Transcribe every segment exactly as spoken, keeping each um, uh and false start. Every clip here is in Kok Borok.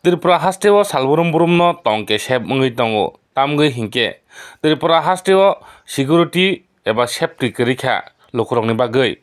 Tripura hasteo salbrum brumno tong kesep wngwi tongo, tamgwi hinkhe Tripura hasteo security eba safety kwrwi kha lukurokni bagwi.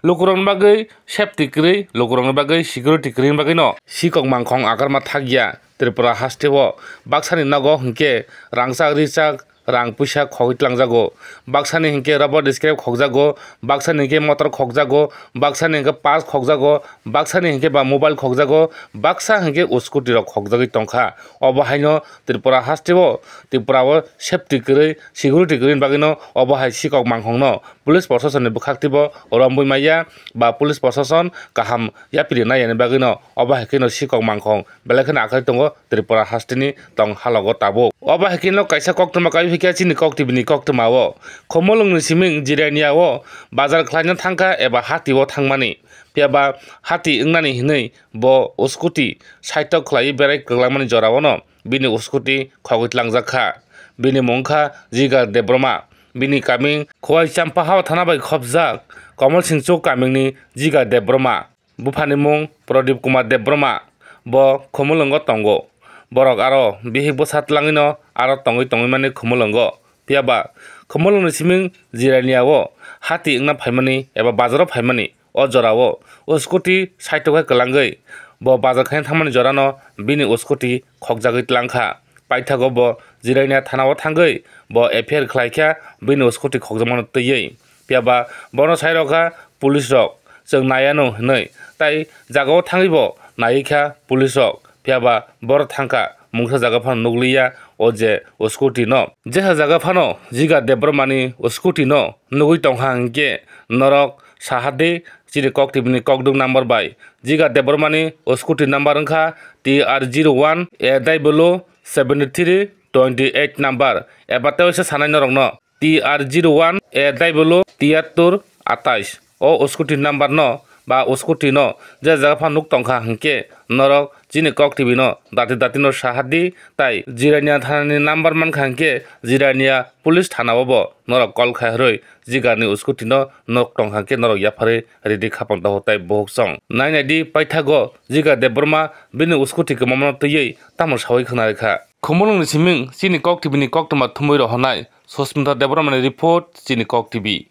Lukurokni bagwi safety kwrwi, lukurokni bagwi security kwrwini bagwino sikok mangkhong agarma thakya. Tripura hasteo baksani nogo hinkhe rangchak richak rang puisa khogwi tlangjago. Baksani hinkhe rubber scrap khokjago, baksani hinkhe motor khokjago, baksani hinkhe pass khokjago, baksani hinkhe ba mobile khokjago, baksa hinkhe scooty rok khokjagwi tongkha. Obo haino Tripura hasteo, Tripura o safety kwrwi, security kwrwini bagwino obo hai sikok mangkhongno police proshasonni bwkhak twibo romwi maya ba police proshason kaham yapri nai yani bagwino obo hai kheno sikok mangkhong belai kheno akhai tongo Tripura hasteni tong halogo tabuk. Obo hai kheno kaisa koktwma kaui phikya chini kok T V ni koktwma o. Khumulwngni siming Jirania o bazar khlaina thangkha eba hati o thangmani. Phiya ba hati wngnani hinwi bo scooty saitok khlaiwi berai kwlangmani jora o no bini scooty khogwi tlangjak kha. Bini mung kha Jigar Debbarma. Bini kaming Khowai Champahao thana bai khopjak Komol Singchuk kamingni Jigar Debbarma. Buphani mung Pradip Kumar Debbarma, bo Khumulwngo tongo. Borok aro bihik bwsa tlangwino aro tongwi tongwi mani Khumulwngo. Phiya ba Khumulwngni siming Jirania o hati wngna phaimani eba bazaro phaimani o jorao scooty saitok hai kwlangwi bo bazar khaina thangmani jorano bini scooty khokjagwi tlangkha. Paithago bo Jirania thana o thangwi bo F I R khlai kha bini scooty khokjakmano twiwi. Phiya ba bono sai rw kha police rok, "Chwng nai anw," hwnwi. Tai jaga o thangwi bo naiwi kha police rok. Phiya ba borok thang kha, mungsa jaga phano nukliya o je scooty no. Jesa jaga phano Jigar Debbarma ni scooty no nugwi tongkha hinkhe norok saha di chini kok T V ni kokdwk number bai. Jigar Debbarma ni scooty number wngkha T R zero one A W seventy three twenty eight number. Eba tei waisa sanai norok no. T R zero one A W tiyattor atais. O scooty number no ba scooty no je jaga phano nuk tongkha hinkhe norok chini kok T V no dati dati no saha di tai Jirania thana ni number mankha hinkhe Jirania police thana o bo norok call khai rwi Jigar ni scooty no nuk tongkha hinkhe norok yapharwi ridi khapang taho tai bohok song. Nai nai di paithago Jigar Debbarma bini scooty kwmamano twiwi tamo sawi khwna rwkha. Khumulwngni siming chini kok T V ni koktwma thumwi rohornai Susmita Debbarma ni report, chini kok T V.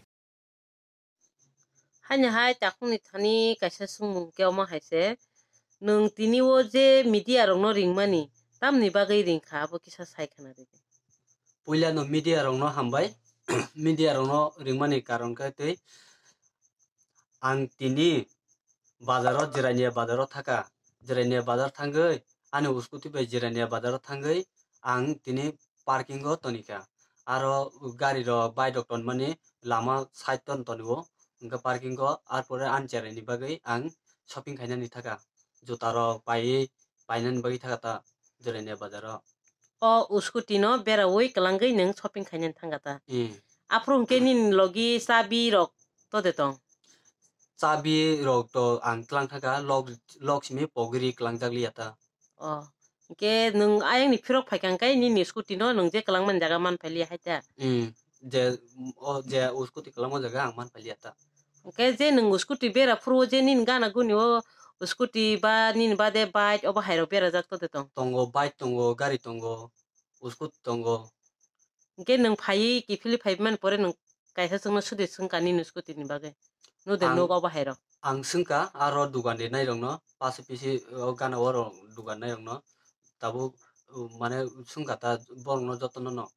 Haini hai takhukni thani kaisa swngmung khe omo hai se, nwng tini o je media rokno ringmani tamni bagwi ringkha abo kisa sai khwna rwdi. Puilano media rokno hambai, media rokno ringmani karon khe tei ang tini bazaro, Jirania bazaro thaka. Jirania bazar thangwi, ani scooty bai Jirania bazaro thangwi ang tini parking o tonikha. Aro gari rok, bike rok tonmani lama side o tonio. Hwnkhe parking o, arpore ani cherai ni bagwi ang shopping khainani thaka. Juta rok paiwi painani bagwi thaka ta Jirania bazaro. O scooty no berawi kwlangwi nwng shopping khainani thangkha ta. Hmm. Aphuru hwnkhe nini logi chabi rok to de tong? Chabi rok to ang tlang thangkha, lock, lock simi pogri kwlangjak liya ta. O, hwnkhe nwng ayang ni phirok phaikha hwnkhe nini scooty no nwng je kwlangmani jaga man phailiya hai ta? Hmm. Je, o je scooty kwlangma jaga ang man phailiya ta. Hwnkhe je nwng scooty bera phuru je nini gana guni o scooty ba nini bade bike obo hai rok berajak to de tong? Tongo, bike tongo, gari tongo, scooty tongo. Hwnkhe nwng phaiwi kiphilwi phaimani pore nwng kaisa chwngno sudi swngkha nini scooty ni bagwi. Nude ang, nuk obo hai rok. Ang swngkha aro dugan rinai rokno, pasi pisi o gana o rok dugan nai rokno. Tabuk, uh, mane swngkha ta borokno jotono no.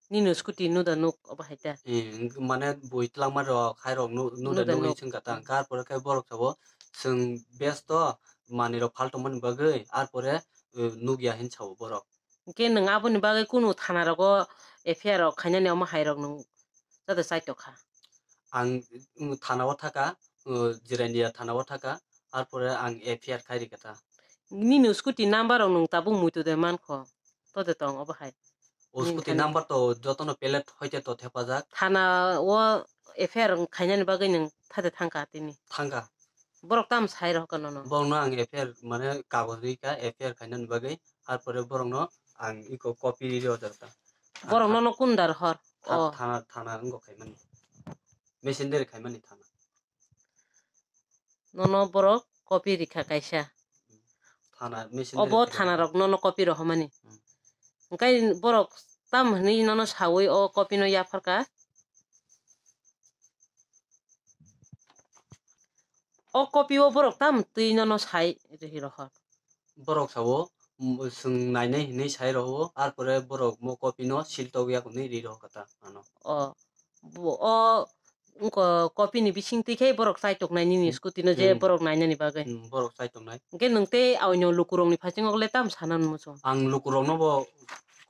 Nini scooty nuda nuk obo hai ta? Eh, mane bui twlangma rok hai rok nu-, nuda nugwi swngkha ta. Hwnkhe arpore khe borok sabo chwng besto manwi rok phal tongmani bagwi arpore, eh, nukya hin sabo borok. Hwnkhe nwng aboni bagwi kunu thana rogo F I R rok khainani omo hai rok nwng joto chaitokha? Ang, mm, thana o thaka, uh, Jirania thana o thaka, arpore ang F I R khai rikha ta. Nini scooty number rok nwng tabuk muitu de mankho? To de tong obo hai. O scooty number to jotono plate hoite to thepajak. Thana o F I R khainani bagwi nwng thade thangkha tini? Thangkha. Borok tam sai rw kha nono? Borokno ang F I R mane kagoj rikha F I R khainani bagwi, arpore borokno ang iko copy ri order kha. Borok nono kun dar hor? Tha-, o. Thana, thana wngkha khaimani. Messenger khaimani thana. Nono borok copy rikha kaisa. Thana, missionary obo thana rok nono copy rohormani. Hmm. Hwnkhe borok tam hwnwi nono sawi o copy no yapharkha? O copy o borok tam twi nono sai rwhi rohor? Borok sao, mm, chwng nainai hinwi sai rohor, arpore borok mo copy no sil tok yak hwnwi ri rohor kha ta ano. O, bo-, o, wngkha copy ni bising twi khe borok chai tongnai nini Hmm. scooty no je Hmm. borok nainani bagwi. Hmm, borok chai tongnai. Hwnkhe nwng tei aino lukurokni phasingo le tam sana muchung? Ang lukurokno bo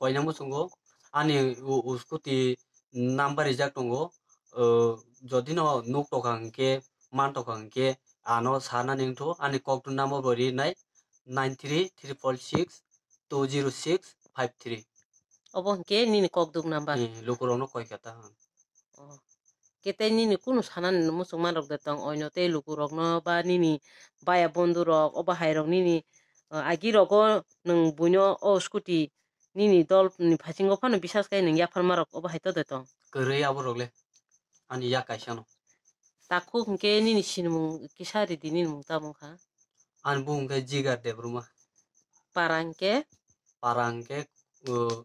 koina muchungo, ani u-, u scooty number rijak tongo, o, jodi no nuk tokha hwnkhe, man tokha hwnkhe, ano sana nengthu, ani kokduk number bo rinai, nine three triple six two zero six five three. Obo hwnkhe nini kokduk number? Eh, lukurokno koi kha ta. Oh. Khe tei nini kunu sanani muchungma rok de tong, oino tei lukurokno ba nini baya bondhu rok, obo hai rok nini, uh, agi rogo nwng buino o scooty nini dol ni phasingo phano bisas khai nwng yapharma rok obo hai to de tong? Kwrwi abo rok le ani yak kaisa no. Takhuk hwnkhe nini sinimung kisa ridi, nini mung tamo wngkha? Ani bumung khe Jigar Debbarma. Para hwnkhe? Para hwnkhe, uh,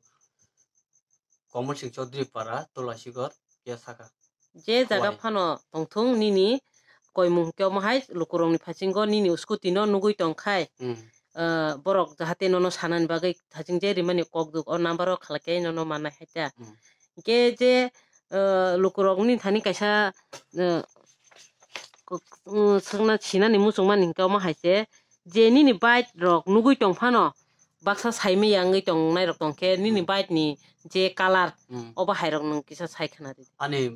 Komol Singh Chaudhary para, Tulasigor, ya saka. Je jaga Kuwai. Phano tongthung nini koimung hwnkhe omo hai lukurokni phasingo nini scooty no nugwi tongkhai, Hmm. ah, borok jahate nono sanani bagwi thaching je rimani kokduk o number o khalai khe nono mannai hai ta. Hmm. Hwnkhe je, ah, lukurokni thani kaisa, ah, kok-, mm, swngna sinani muchungmani hwnkhe omo hai se, je nini bike rok nugwi tong phano, baksa saimaya wngwi tongnai rok tong khe, nini Hmm. bike ni je colour, Hmm. obo hai rok nwng kisa sai khna di. Ani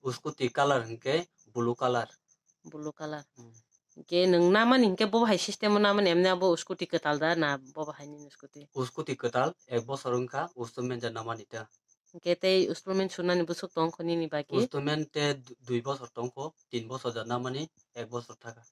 scooty colour hwnkhe blue colour. Blue colour. Hmm. Hwnkhe nwng namani hwnkhe bo hai system o namani, emni abo scooty kwtal da na bo hai nini scooty? Scooty kwtal ek bosor wngkha, usto menja namani ta. Hwnkhe tei usto men sunani bwswk tong kho nini bagwi? Usto men te du-, dui bosor tong kho, tin bosor ja namani, ek bosor thaka.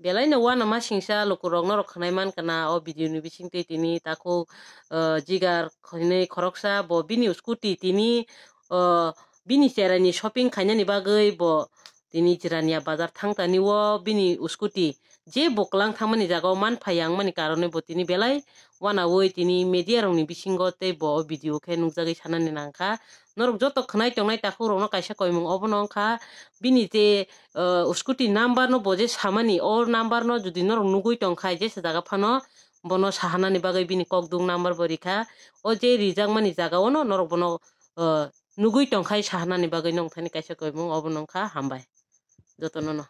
Belai no uanama singsa lukurok norok khwnai mankha na o video ni bisingtwi tini takhuk, uh, Jigar hinwi khoroksa bo bini scooty tini, uh, bini cherai ni shopping khainani bagwi bo tini Jirania bazar thang tani o bini scooty je bwklang thangmani jaga o manphai ya wngmani karon bo tini belai uanaui tini media rok ni bisingo tei bo o video khe nukjagwi sanani nangkha. Norok joto khwnai tongnai takhuk rokno kaisa koimung obono wngkha bini je, uh, scooty number no bo je samani, o number no jodi norok nugwi tongkha jesa jaga phano bono sahanani bagwi bini kokduk number bo rikha. O je rijakmani jaga ono norok bono, uh, nugwi tongkhai sahanani bagwi nongthani kaisa koimung obono wngkha. Hambai jotono no.